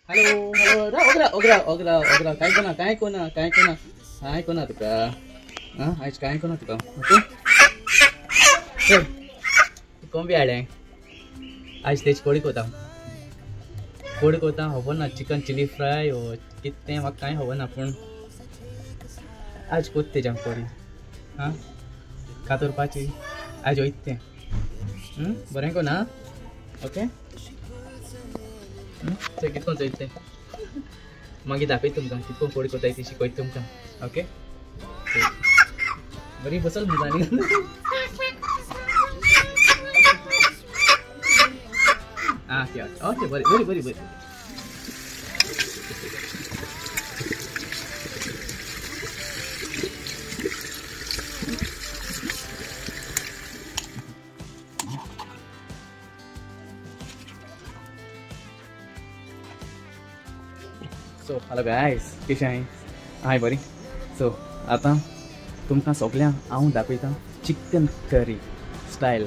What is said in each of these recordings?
Hello hello ओगरा ओगरा ओगरा ओगरा काय कोना काय कोना काय कोना काय कोना तुका आं आयज काय कोना तुका ओके चल कोंबी हाडलें आयज तेज कोळी कोता कोळी कोता खबर ना चिकन चिली फ्राय हो कितें म्हाका कांय खबर ना पूण आज कोत तेज्या कोळी आं कातोरपाची आयज वयता तें बरें कोना ओके चल कितको चोयता तें मागीर दाखयता तुमकां कितको कोळी कोताय ती शिकयता तुमकां ओके बरी बसल मुजा न्ही आं ओके ओके बरी बरी बरी बरी सो हॅलो गायज कशें आहाय हाय बरी सो आतां तुमकां सगळ्यांक हांव दाखयता चिकन करी स्टायल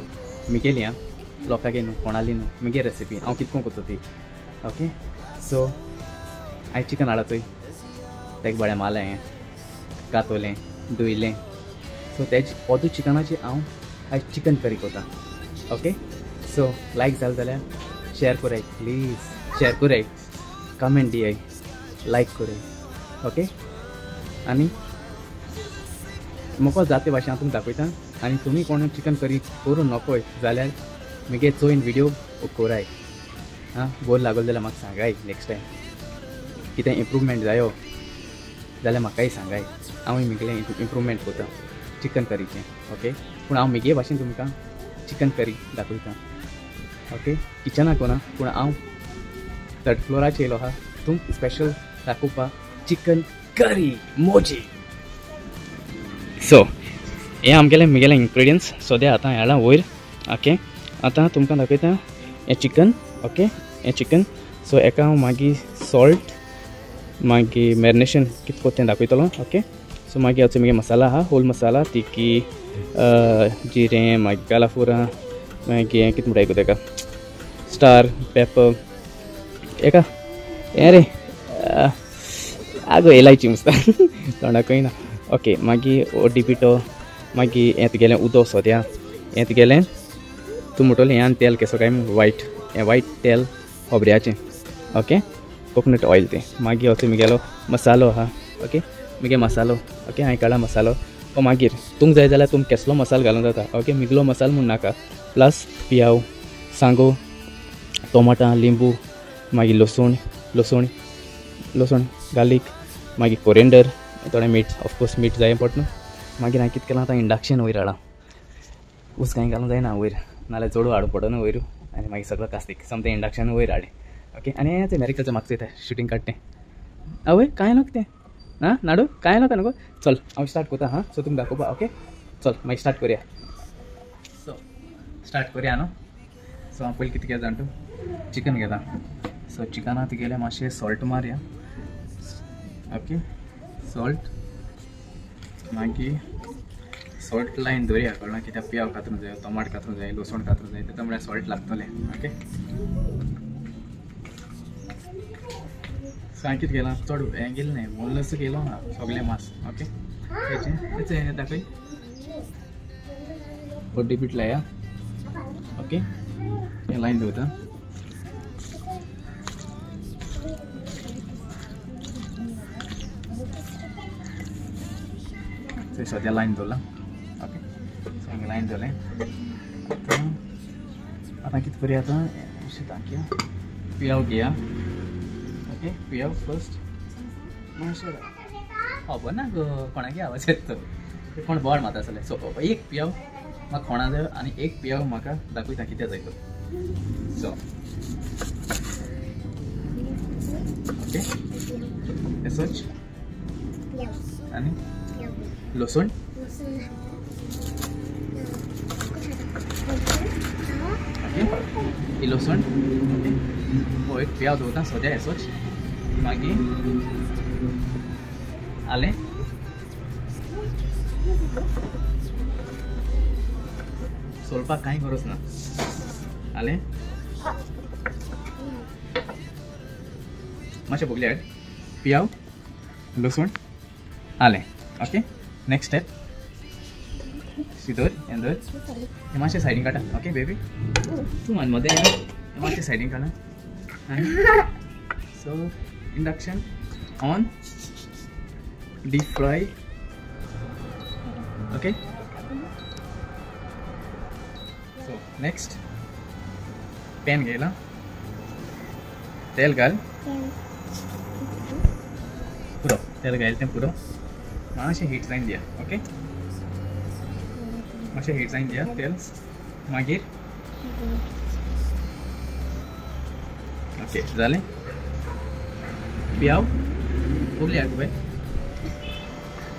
मुगेली आं लोकांगे न्हू कोणाली न्हू मुगे रेसिपी हांव कितको करता ती ओके सो हांवें चिकन हाडला चोय तेका बरें मारलें कातोलें धुयलें सो तेज ओदू चिकनाची हांव आयज चिकन करी करता ओके सो लायक जालें जाल्यार शेयर कराय प्लीज शेयर कराय कमेंट दियाय लायक कराय ओके आनी म्हाका जाते भाशेन हांव तुमकां दाखयता आनी तुमी कोण चिकन करी करूं नकोय जाल्यार मुगे चोयन विडियो कराय आं बोर लागलो जाल्यार म्हाका सांगाय नेक्स्ट टायम कितें इम्प्रूवमेंट जायो जाल्यार म्हाकाय सांगाय हांवूय मुगेलें इम्प्रूवमेंट करता चिकन करीचें ओके पूण हांव मुगे भाशेन तुमकां चिकन करी दाखयता ओके किचनाक वना पूण हांव थर्ड फ्लोराचेर येयलो आहा तुमकां स्पेशल दाखोवपाक चिकन करी मोजी सो हे आमगेले मुगेले इन्ग्रिडियंट्स सद्या आतां हाडला वयर ओके आतां तुमकां दाखयता हें चिकन ओके हें चिकन सो हेका हांव मागीर सॉल्ट मागीर मॅरिनेशन कितें तें दाखयतलो ओके सो मागीर हाचो मुगे मसाला आहा होल मसाला तिकी जिरें मागीर कालाफुरां मागीर हें कितें म्हणटा तेका स्टार पेपर एका हें रे आगो एलायची मुसता तोंडाकय ना ओके मागीर ओडी पिठो मागीर हें तुगेलें उदक सोद्या हें तुगेलें तूं म्हणटलें हें आनी तेल केसो काय वायट हें वायट तेल खोबऱ्याचें ओके कोकोनट ऑयल तें मागीर असो मुगेलो मसालो आहा ओके मुगे मसालो ओके हांवें काडला मसालो हो मागीर तुमकां जाय जाल्यार तुमी केसलो मसालो घालूंक जाता ओके मिगलो मसालो म्हूण नाका प्लस पियाव सांगो टोमाटां लिंबू मागीर लसूण लसूण लसूण गार्लीक मागीर कोरिएंडर थोडें मीठ ऑफकोर्स मीठ जाय पडटा न्हू मागीर हांवें कितें केलां आतां इंडक्शन वयर हाडलां उस कांय घालूंक जायना वयर नाल्यार चडू हाडूं पडना न्हू वयर आनी मागीर सगळो कास्तीक समतें इंडक्शन वयर हाडलें ओके आनी हें मेरिकलचें म्हाका चोयता शुटींग काडटें आवय कांय न्हू तें आं नाडू कांय नाका न्हू चल हांव स्टार्ट करता हां सो तुमकां दाखोवपा ओके चल मागीर स्टार्ट करया सो स्टार्ट करया न्हू सो हांव पयलीं कितें घेता जाण तूं चिकन घेता सो चिकनाक तुगेलें मातशें सॉल्ट मारया ओके सॉल्ट मागीर सॉल्ट लायन दवरया कळ्ळें कित्याक पियाव कातरूंक जाय टमाट कातरूंक जाय लसूण कातरूंक जाय तेतून म्हळ्यार सॉल्ट लागतलें ओके सो हांवें कितें केलां चड हें केलें न्हय बोनलेस केलो ना सगळें मांस ओके तेचें तेचें हें दाखय हळदी पीठ लाया ओके हें लायन दवरता सद्या लायन दवरला ओके सो हांगा लायन दवरलें आतां कितें करया आतां अशें दाखया पियाव घेया ओके पियाव फर्स्ट मातशें खबर ना गो कोणागे आवाज येता तो कोण बोवाळ मारता आसले सो एक पियाव म्हाका कोणा जाय आनी एक पियाव म्हाका दाखयता कितें जाय तो सो ओके एसोच आनी लसूण ओके लसूण ओके हो एक पियाव दवरता सद्या एसोच मागीर आलें सोलपाक कांय गरज ना आलें मातशें बोगले हाड. पियाव, लसूण, आलें. ओके, नेक्स्ट स्टेप शिदोर हें धर, हें मातशें सायडीन काडटा. ओके बेबी, तूं मान मदें हें मातशें सायडीन काडा. So induction on, deep fry. Okay, so next pan घेयला, तेल घाल पुरो, तेल घायल तें पुरो. मातशें हीट जायन दिया. ओके, मातशें हीट जायन दिया तेल. मागीर ओके जालें. पियाव उगली हाड पळय,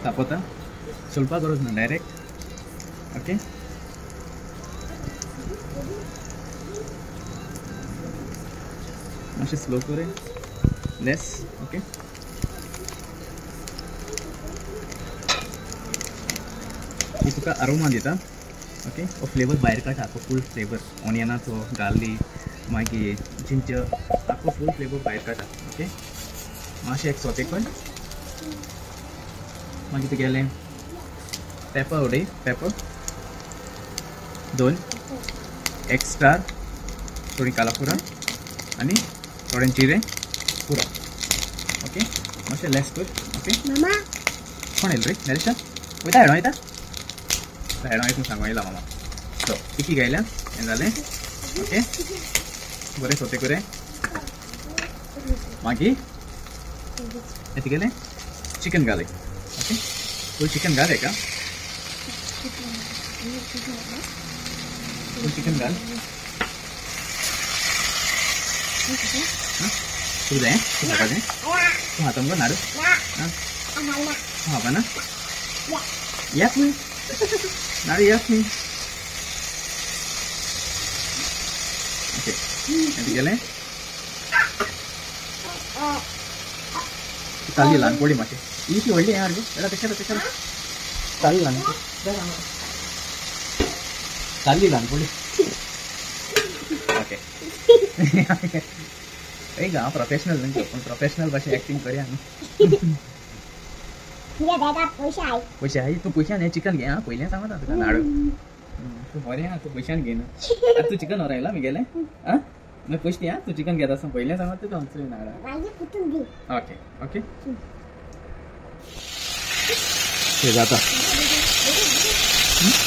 तापोता, सोलपा गरज ना, डायरेक्ट. ओके, मातशें स्लो करे, लेस. ओके, ही तुका अरोमा दिता. ओके, हो फ्लेवर भायर काडटा, आख्खो फूल फ्लेवर ऑनियनाचो, गार्लीक, मागीर जिंजर, आख्खो फूल फ्लेवर भायर काडटा. ओके, मातशें एक सोते कर. मागीर तुगेलें पेपर उडय, पेपर दोन, एक स्टार, थोडी कालापुरा आनी थोडें जिरें पुरो. ओके, मातशें लेस कर. ओके, कोण येयलो रे? नरेशा वयता हेडो वयता, हेडो वयता सांगू येयला मामा. सो किती घायल्या हें जालें. ओके, बरें सोते करे. मागीर हें तुगेलें चिकन घालय. ओके, फूल चिकन घाल हेका, फूल चिकन घाल. तूं जाय तूं खावपाचें, तूं खाता मुगो नाडू? तूं खावपा ना? याक न्ही नाडू, याक न्ही. ओके, हें तुगेलें ताल्ली ल्हान पडली मातशें, ही ती व्हडली हाड गो, येता तशें तशें. ताल्ली ल्हान, ताल्ली ल्हान पडली. ओके, एक हांव प्रोफेशनल न्हय, पूण प्रोफेशनल भाशेन एक्टींग करया न्हू. पयशे I, तूं पयशान हें चिकन घे. आं, पयलें सांगता तुका नाडू, तूं बरें आहा, तूं पयशान घेयना. आतां तूं चिकन व्हर आयला मुगेलें. आं, मागीर पयशे दी. आं, तूं चिकन घेता आसतना पयलें सांगता तुका हांव नाडा. ओके ओके, जाता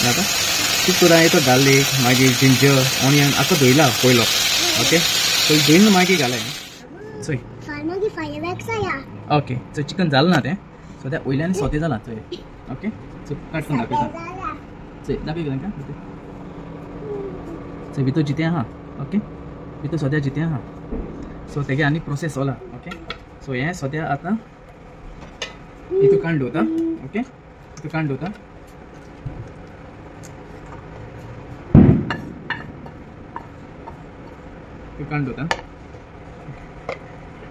जाता. तूं पुराय तो गार्लीक, मागीर जिंजर, ऑनियन आतां धुयला पयलो. ओके, पयलीं धुयन मागीर घालय. चोय, ओके, सो चिकन जालें ना तें, सो त्या वयल्यान सोते जालां. चोय, ओके, सो काडून दाखयता. चोय, दाखय तांकां. चोय भितर जितें आहा. ओके, भितर सद्या जितें आहा. सो तेगे आनी प्रोसेस चोला. ओके, सो हें सद्या आतां हितू काडून दवरता. ओके, हितू काडून दवरता. काडून दवरता.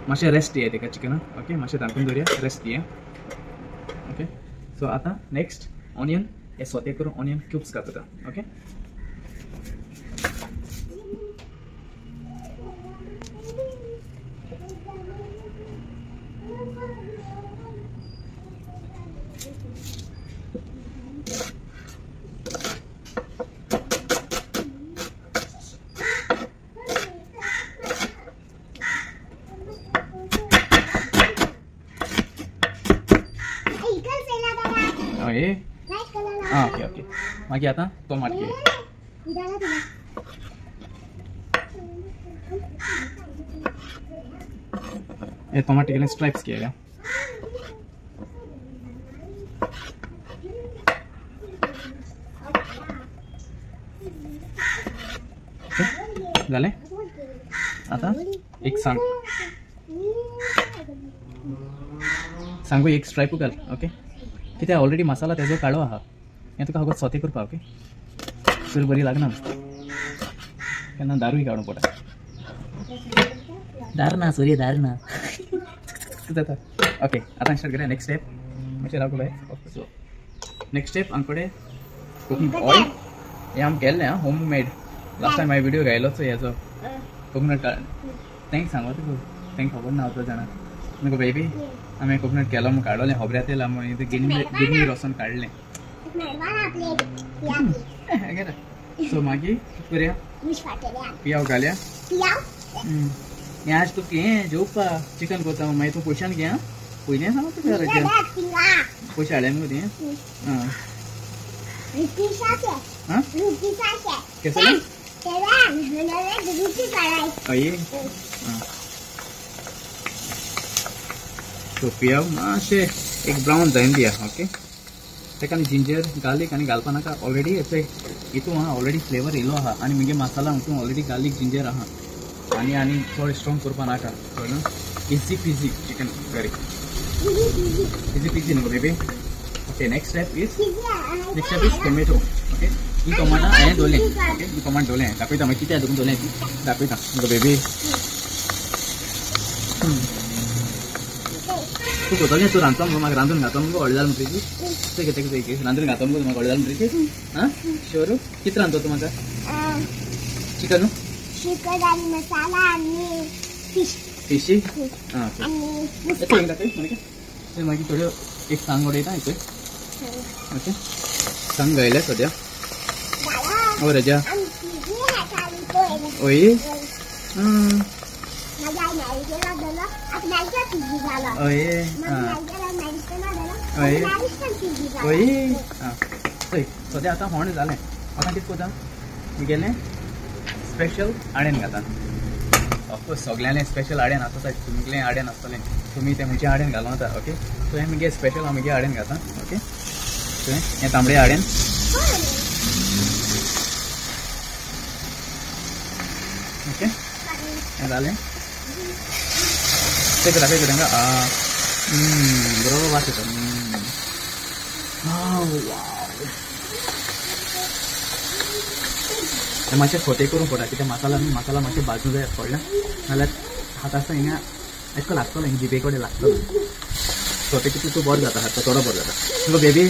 मातशें रेस्ट दिया तेका चिकनाक. ओके, मातशें धांपून दवरया, रेस्ट दिया. ओके, सो आतां नेक्स्ट ऑनियन हे सोते करून ऑनियन क्यूब्स कापता. ओके, ओके ओके, मागीर आतां टोमाट घे. हे टोमाट केले स्ट्राइप्स केल्या. जालें. आतां एक सांग सांगू एक स्ट्रायपू घाल. ओके, कित्याक ऑलरेडी मसाला तेजो काळो आहा, हें तुका फकत सोते करपाक. ओके, सुर बरी लागना, केन्ना दारूय काडूंक पडटा. दार ना सुरी, दार ना जाता. ओके, आतां स्टार्ट करया नेक्स्ट स्टेप. मातशें राव पळय. सो नेक्स्ट स्टेप आमचे कडेन कोकोनट ऑयल हें आमी केल्लें आं, होम मेड. लास्ट टायम हांवें व्हिडियो घायलोच हेजो कोकोनट, thanks सांगो तुका, तेंका खबर ना हांव जाणा न्हू गो बेबी. आमी कोकोनट केलो म्हूण काडलें खबऱ्या तेल आमी गिन्नी रोसान काडलें. सो मागीर कितें करया पियाव घालया. हें आज तुका हें जेवपा चिकन करता मागीर तूं पयशान घे. पयलीं सांग तुका पयशे हाडले मुगो तुवें. आं केसो हय. सो पियाव मातशें एक ब्रावन जायन दिया. ओके ताका आनी जिंजर गार्लीक आनी घालपा नाका. ऑलरेडी हितू आहा ऑलरेडी फ्लेवर येयलो आहा आनी मुगे मसाला हितून ऑलरेडी गार्लीक जिंजर आहा आनी आनी चड स्ट्रॉंग करपा नाका. कळ्ळें. Easy peasy chicken curry. Easy peasy न्हू baby. Okay next step is tomato. Okay he tomato हांवें दवरलें. ओके ही टोमाटो दवरलें दाखयता मागीर कितें तुका दवरलें दाखयता न्हू बेबी. तूं करतलें तूं रांदतो मुगो म्हाका रांदून घातो मुगो व्हडलें जालें म्हणटकीर चोय कितें रांदून घातो मुगो म्हाका व्हडलें जालें म्हणटकीर. आं शुअर कितें रांदतो तूं म्हाका चिकन चिकन आनी मसाला आनी फिश फिशी. आं ओके दाखय मागीर मागीर थोड्यो एक सांग उडयता हितून. ओके सांग घायल्या सद्या. ओ रजा ओय ओय ओय ओय. आं चोय सद्या आतां होण जालें. आतां कितें करता मुगेलें स्पेशल आडेन घाता. ऑफकोर्स सगल्यांलें स्पेशल आडेन आसता तुमगेलें आडेन आसतलें तुमी तें खंयचें आडेन घालूं येता. ओके सो हें मुगे स्पेशल हांव मुगे आडेन घाता. ओके सो हें तांबडे आडेन. ओके हें जालें. तें दाखय तांकां बरो वास येता. हें मातशें सोते करूंक पडटा कित्याक मसाला न्हू मसाला मातशें भाजूंक जाय पडलें नाल्यार हात आसता हिंगा एशें लागतलो हिंगा जिबे कडेन लागतलो. सोते कितू तूं बरो जाता हात चोडो बरो जाता. मुगो बेबी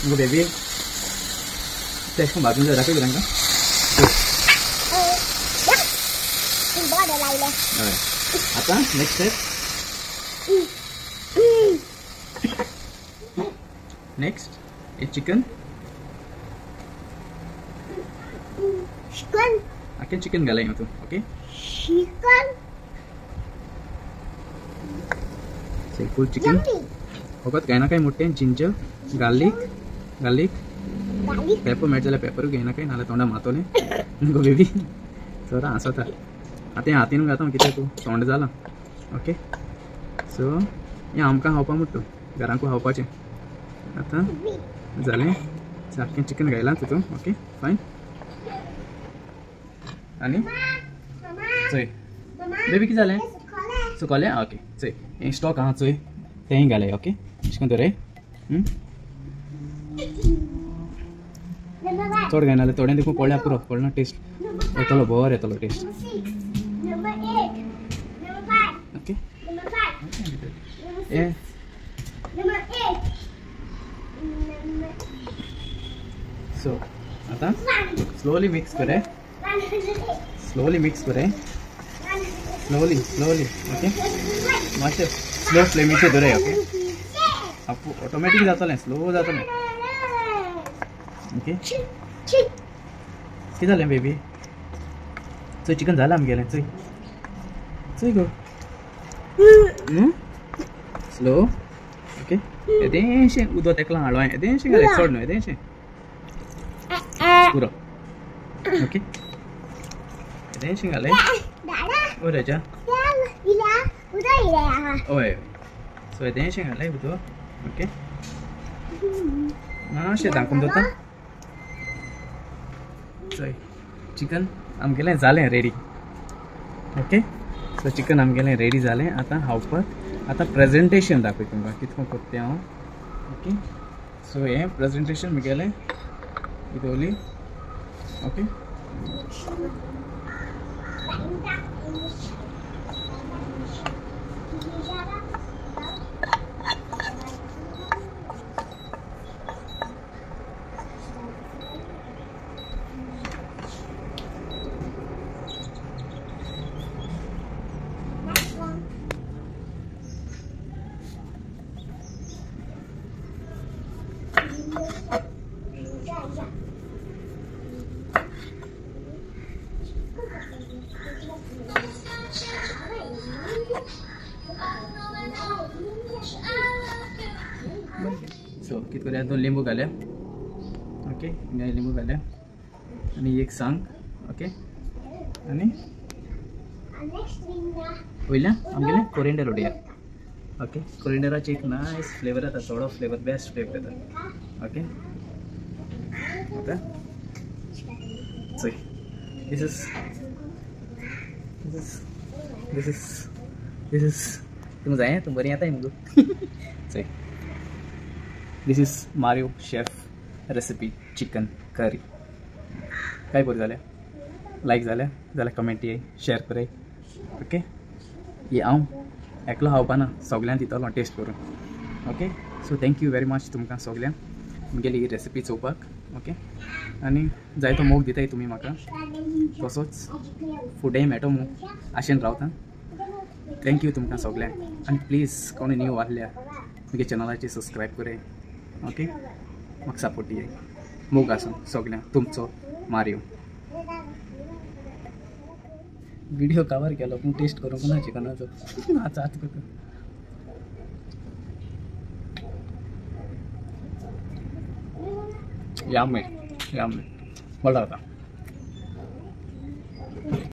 मुगो बेबी तें एशें भाजूंक जाय दाखय तांकां. हय आतां नेक्स्ट स्टेप नेक्स्ट हे चिकन चिकन आखे चिकन घालाय तूं. ओके चिकन फूल चिकन फकत काय ना काय मोठें जिंजर गार्लीक गार्लीक पेपर मेळटा जाल्यार पेपरूय घेयनाकाय नाल्यार तोंडा मातोलें गो बेबी. सर हांसता आतां हातीन घाता कितें तूं तोंड जालां. ओके सो हें आमकां खावपा म्हणटा तूं घरांकूय खावपाचें. आतां जालें सारकें चिकन घायलां तितून. Okay fine. आनी चोय बेबी कितें जालें सुकोलें. ओके चोय हें स्टॉक आहा चोय तेंय घालय. ओके अशें करून दवरय चड घायना जाल्यार थोडें देखून पळया पुरो कळना टेस्ट येतलो बरो येतलो टेस्ट. ओके ए सो आतां स्लोली मिक्स करय स्लोली मिक्स करय स्लोली स्लोली. ओके मातशें स्लो फ्लेमीचेर दवरय. ओके आपू ऑटोमॅटीक जातलें स्लो जातलें. ओके कितें जालें बेबी चोय चिकन जालां आमगेलें चोय चोय गो स्लो. ओके येदेंशें उदक तेकलां हाडूं हांवें येदेंशें घालें चड न्हू येदेंशें पुरो. ओके येदेंशें घालें. ओ राजा हय सो येदेंशें घालें उदक. ओके मातशें धांकून दवरता. चोय चिकन आमगेलें जालें रेडी. ओके सो चिकन आमगेलें रेडी जालें. आतां खावपाक आतां प्रेजेंटेशन दाखय तुमकां कितको करता तें हांव. ओके सो हें प्रेजेंटेशन म्हगेलें दवरली. ओके सो कित करूया, 2 लिंबू घाल्या. ओके, लिंबू घाल्या आनी एक सांग. ओके, आनी वयल्या आमगेलें कोरिएंडर उडया. ओके, कोरिएंडराची एक नायस फ्लेवर येता, थोडो फ्लेवर, बेस्ट फ्लेवर येता. ओके, आतां चोय, this is this is this is this is तुमकां जाय, तूं बरी येताय मुगो. चोय, this is Mario chef recipe chicken curry. काय बरें जालें, लायक जालें जाल्यार कमेंट ये, शेयर कराय. ओके, ही हांव एकलो खावपाना, सगल्यांक दितलो टेस्ट करून. Okay, so thank you very much तुमकां सगल्यांक म्हगेली ही रेसिपी चोवपाक. ओके, आनी जायतो मोग दिताय तुमी म्हाका, तसोच फुडेंय मेळटो मू आशेन रावता. Thank you तुमकां सगल्यांक. आनी प्लीज कोणी न्यू आहल्या म्हगे चॅनलाचेर सबस्क्रायब कराय. ओके, म्हाका सपोर्ट दियाय. मोग आसूं सगल्यांक. तुमचो मारियो. व्हिडिओ कवर केलो पूण टेस्ट करूंक ना चिकनाचो. आतां आतां करता. यामी यामी बरो जाता.